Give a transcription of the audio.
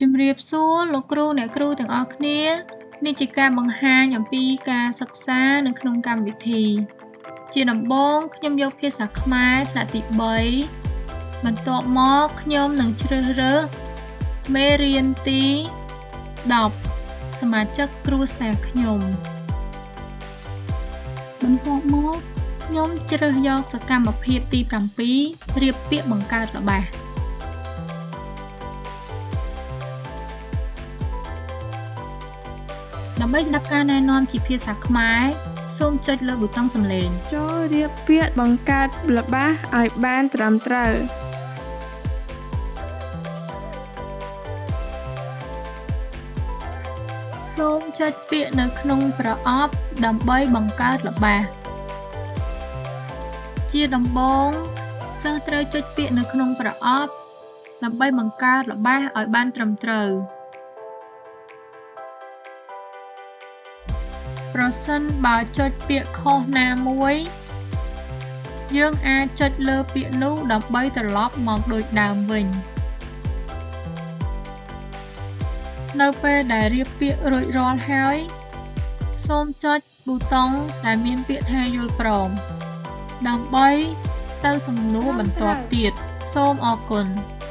ជំរាបសួរលោកគ្រូអ្នកគ្រូទាំងអស់គ្នានេះជាការបង្ហាញអំពីការសិក្សានៅក្នុងកម្មវិធី ជាដំបូងខ្ញុំយកភាសាខ្មែរថ្នាក់ទី3បន្ទាប់មកខ្ញុំនឹងជ្រើសរើសមេរៀនទី10សមាជិកគ្រួសារខ្ញុំបន្ទាប់មកខ្ញុំជ្រើសយកសកម្មភាពទី7រៀបពាក្យបង្កើតល្បះដើម្បីស្ដាប់ការណែនាំជាភាសាខ្មែរសូមចុចលើប៊ូតុងសំឡេង ចូលរៀបពាក្យបង្កើតល្បះឲ្យបានត្រឹមត្រូវ សូមចុចពាក្យនៅក្នុងប្រអប់ដើម្បីបង្កើតល្បះជាដំបូងសិស្សត្រូវចុចពាក្យនៅក្នុងប្រអប់ដើម្បីបង្កើតល្បះឲ្យបានត្រឹមត្រូវប្រសិនបើចុចពាក្យខុសណាមួយយើងអាចចុចលើពាក្យនោះដើម្បីត្រឡប់មកដូចដើមវិញនៅពេលដែលរៀបពាក្យរួចរាល់ហើយសូមចុចប៊ូតុងដែលមានពាក្យថាយល់ព្រមដើម្បីទៅសំណួរបន្ទាប់ទៀតសូមអរគុណ។